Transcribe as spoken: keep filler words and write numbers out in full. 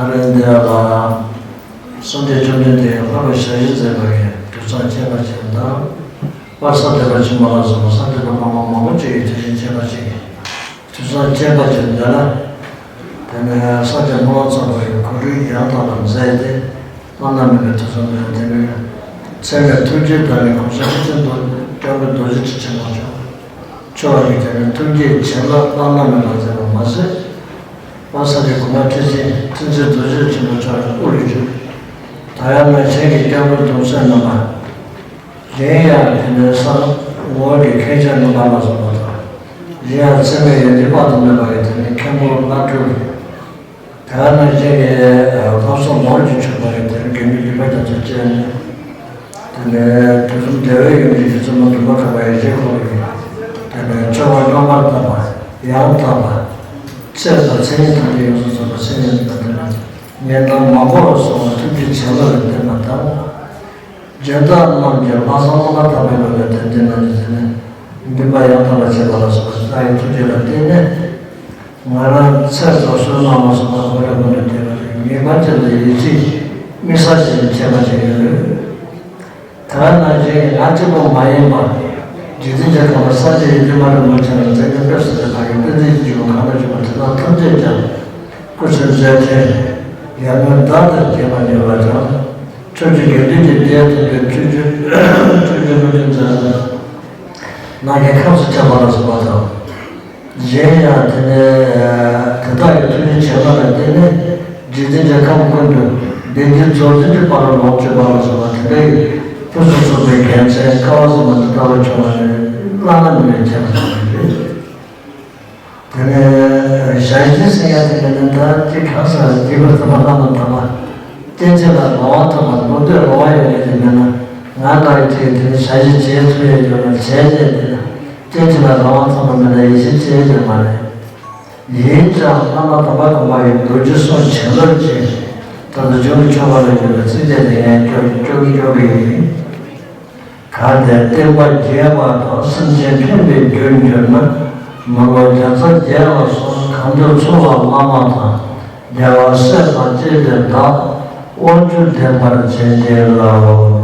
ཨ་རེ་འདི་ལ་སངས་རྒྱས་བཅོམ་ལྡན་འདས་ཀྱིས་ལྷག་པའི་ཞལ་བཞེས་མཛད་པ་ཡི་དུས་མཚམས་བཅད་པ་ཅན་དང་། དཔལ་ས་ཏེ་པ་ཆེན་པོ་ལ་སོགས་པ་ས་ཏེ་པ་སློབ་མ་མང་པོ་ཅིག་གིས་དེ་བཞིན་བཅད་པ་ཅན། དུས་མཚམས་བཅད་པ་ཅན་འདི་ལ། དེ་ནས་སངས་རྒྱས་སྨོན་ལམ་ཚོགས་པ་ཡི་གོ་སྒྲིག་ཡང་དག་པར་མཛད་དེ། བླ་ན་མེད་པའི་དུས་མཚམས་ནས་དེ་ནས་ཚད་མེད་ཐུགས་རྗེའི་བདག་ཉིད་གོང་ས་སྐྱབས་མགོན་རྒྱལ་བའི་རྡོ་རྗེ་ཁྲི་ཆེན་པོ་མཆོག་མཆོག་གིས་དེ་ནས་ཐུགས་བསྐྱེད་བྱིན་རླབས་བླ་ན་མེད་པ་མཛད་པ་མ་ཟད། དཔལ་ས་སྐྱ་གོང་མ་ཁྲི་ཆེན་ཁྲི་འཛིན་རྡོ་རྗེ་ཆེན་པོ་མཆོག་གི་སྐུ་ལས་བྱུང་། ད་ཡང་ན་ཆེན་གྱི་སྐྱབས་མགོན་གདུང་སྲས་རྣམ་པ། གཞན་ཡང་དེ་ནས་གསང་སྔགས་ཀྱི་མཁན་ཆེན་རྣམ་པ་ལ་སོགས་པ་དང་། གཞན་ཡང་ཚད་མེད་ཡོན་ཏན་དཔག་ཏུ་མེད་པ་ཡི་དེ་ནས་མཁན་པོ་བླ་སྤྲུལ། ད་ནང་བཞིན་གྱི་སློབ་གསོ་ནོར་གྱིས་ཕྱུག་པ་ཡི་དེ་ནས་དགེ་འདུན་སྡིག་པ་རྒྱ་མཚོ་བཅས་ནས། དེ་ནས་དུས་གསུམ་བདེ་བའི་ཡུམ་གྱི་རྗེ་བཙུན་མ་འབྲུག་པ་གྲགས་པ་ཡེ་ཤེས་འཁོར་ལོ་ཡི། དེ་ནས་མཆོད་པ་བླ་མར་བཏབ་པ་ཡང་དག་པ། ཚེ་དང་མཚན་ཉིད་ཐམས་ཅད་ཡོངས་སུ་རྫོགས་པ་མཚན་ཉིད་དང་ལྡན་པ། ངན་ལྡན་མང་པོ་ལ་སོགས་པ་ཐུགས་རྗེ་བྱིན་རླབས་ལ་ལྡན་པ་དང་། སྦྱིན་བདག་རྣམས་ཀྱིས་ལྷག་བསམ་སློབ་པ་དག་པའི་སྒོ་ནས་དོན་འདི་རྣམས་ཀྱི་ཚེ་ནས་འདུན་པ་ཡང་དག་པར་བྱེད་པ་ལ་སོགས་པ་བདག་གི་ཐུགས་རྗེ་ལ་བརྟེན་ནས། ང་རང་ཚེ་རྫོགས་བསོད་ནམས་ལ་སོགས་པ་དགོས་རེ་དགོས་ནས་བསྡད་པ་རེད། ངེས་པར་ཅན་དུ་ཡིད་ཆེས་དམིགས་བསལ་ཅན་བྱས་པ་ཞིག་ཡོད། ད་ནང་བཞིན་ང་གཅིག་པུ་མ་ཡིན་པར། འཇིག་རྟེན་གྱི་ཁམས་ལ་སངས་རྒྱས་ཡོན་ཏན་མ་རིན་པོ་ཆེ་ལ་མཛད་པའི་དཔེ་སྲིད་པའི་ལྷ་ཡི་བསྟན་འཛིན་གྱི་འཇུག་པ་གང་ལ་བྱུང་བ་དེ་དག་ཐམས་ཅད་ཀྱང་སྐུ་ཚེ་མཛད་འཕྲིན་ཡར་ངོའི་ཟླ་ལྟར་རྒྱས་པར་ནུས་པ་དང་། ཕྱོགས་བཅུའི་དགེ་འདུན་གྱི་སྡེ་ཐོབ་པའི་ཆོས་སྤྱོད་ཆོས་སྤྱོད་མི་མཐུན་མཛད་པ་ནང་གི་ཁམས་སུ་ཁྱབ་པ་ལ་སོགས་པ་དང་། གཞན་ཡང་དེ་ནས་དེ་དག་གི་ཐུགས་རྗེ་བྱིན་རླབས་ལ་བརྟེན་ནས་འཇིག་རྟེན་གྱི་ཁམས་ཀུན་ཏུ་བདེན་བཞིའི་རྫོགས་ཚིག་གི་དཔལ་ལ་ལོངས་སྤྱོད་པ་ལ་སོགས་པ་དེ་འདྲའི་ཕུན་སུམ་ཚོགས་པའི་རྒྱལ་མཚན་སྐལ་བ་གསུམ་པ་འདི་ལྟ་བུ་བྱུང་བ་ནི་བླ་ན་མེད་པའི་རྒྱལ་མཚན་རེད། དེ་ནས་ཞལ་བཞེས་ཟེར་ཡ་དེ་ནི་ད་ཅིག་གང་ཟག་རྒྱས་པར་ཐུབ་པ་བླ་ན་མེད་པ། བསྟན་འཛིན་ལ་རང་དབང་ཐོབ་པ་མདོ་སྟོད་རང་དབང་ཡོད་མེད་ཀྱི་མེད་ན། ང་ལྟ་བུ་ཅིག་དེ་ནི་ཞལ་བཞེས་བྱེད་ཐུབ་ཡ་ཡོད་ན་བྱས་ནས་དེ་ན། བསྟན་འཛིན་ལ་རང་དབང་ཐོབ་པ་མེད་ན་ཡིད་ཆེས་བྱེད་ཡ་ཡོད་མ་རེད། ཡིན་ཀྱང་བླ་མ་དམ་པ་གོང་མ་ཡི་རྡོ་རྗེ་གསུང་བྱིན་རླབས་ཀྱིས་ད་ལྟ་འབྱུང་གི་ཆོག་པ་ལ་ཡོད་པའི་ཚིགས་བཅད་དེ་ངས་སྐྱོར་སྐྱོར་གྱི་ཡིན། གལ་ཏེ་བསྟན་པ་རྒྱས་པ་དང་སེམས་ཅན་ཕན་པའི་རྒྱུར་གྱུར་ན། མི་ལོ་བརྒྱ་རྩ་བརྒྱད་ལ་སོགས་གང་འདོད་འཚོ་བ་བླ་མ་དང་། རྒྱལ་བ་སྲས་དང་བཅས་པའི་བདག་དབང་ཕྱུག་བསྟེན་པར་བྱིན་གྱིས་བརླབ།